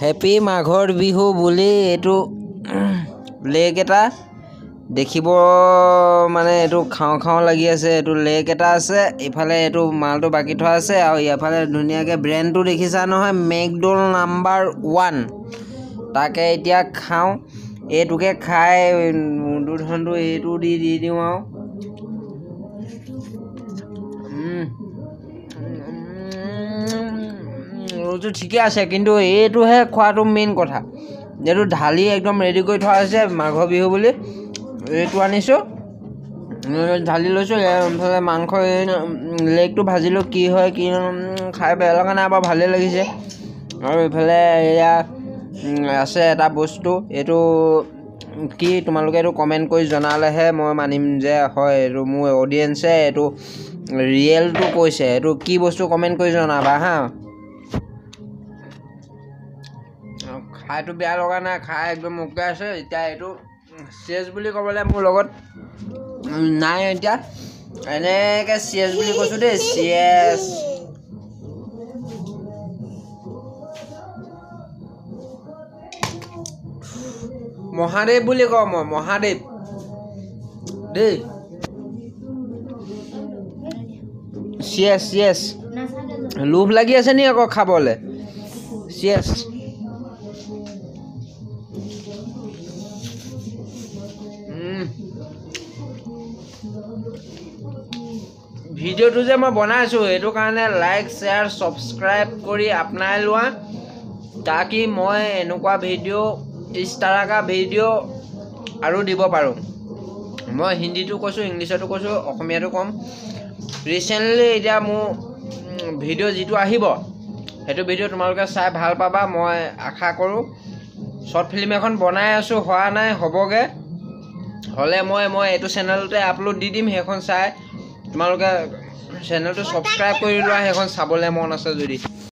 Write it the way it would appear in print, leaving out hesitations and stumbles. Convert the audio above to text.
Happy মাঘৰ বিহু বুলি এইটো লেক এটা দেখিব, মানে এইটো খাওঁ খাওঁ লাগি আছে। এইটো লেক এটা আছে, ইফালে এইটো মালটো বাকি থোৱা আছে। আৰু ইয়াৰফালে ধুনীয়াকৈ ব্ৰেণ্ডটো দেখিছা নহয়, মেকড'ল নাম্বাৰ 1। তাকে এতিয়া খাওঁ, এইটোকে খাই উদ্বোধনটো এইটো দি দি দিওঁ। আৰু এইটো ঠিকে আছে, কিন্তু এইটোহে খোৱাটো মেইন কথা। এইটো ঢালি একদম ৰেডি কৰি থোৱা হৈছে মাঘৰ বিহু বুলি। এইটো আনিছোঁ, ঢালি লৈছোঁ। এইফালে মাংস লেগটো ভাজিলোঁ, কি হয় কি খাই বেয়া লগা নাই বাৰু, ভালেই লাগিছে। আৰু এইফালে এয়া আছে এটা বস্তু, এইটো কি তোমালোকে এইটো কমেণ্ট কৰি জনালেহে মই মানিম যে হয় এইটো মোৰ অডিয়েঞ্চে এইটো ৰিয়েলটো কৈছে। এইটো কি বস্তু কমেণ্ট কৰি জনাবা হা। খাইতো বেয়া লগা নাই, খাই একদম অ'কে আছে। এতিয়া এইটো চেজ বুলি ক'বলৈ মোৰ লগত নাই, এতিয়া এনেকৈ চেজ বুলি কৈছোঁ দেই, চেজ। মহাদেৱ বুলি কওঁ মই, মহাদেৱ দেই। চিয়েছ চিয়েছ, লোভ লাগি আছে নি আকৌ খাবলৈ? চিয়েছ। ভিডিঅ'টো যে মই বনাইছোঁ সেইটো কাৰণে লাইক শ্বেয়াৰ ছাবস্ক্ৰাইব কৰি अपनाই লোৱা, তাকি মই এনেকুৱা ভিডিঅ' ইছ তাৰকা ভিডিঅ' আৰু দিব পাৰোঁ। মই হিন্দীটো কৈছোঁ, ইংলিছতো কৈছোঁ, অসমীয়াটো ক'ম। ৰিচেণ্টলি এতিয়া মোৰ ভিডিঅ' যিটো আহিব সেইটো ভিডিঅ' তোমালোকে চাই ভাল পাবা মই আশা কৰোঁ। শ্বৰ্ট ফিল্ম এখন বনাই আছোঁ, হোৱা নাই, হ'বগৈ। হ'লে মই এইটো চেনেলতে আপলোড দি দিম, সেইখন চাই তোমালোকে চেনেলটো ছাবস্ক্ৰাইব কৰি লোৱা, সেইখন চাবলৈ মন আছে যদি।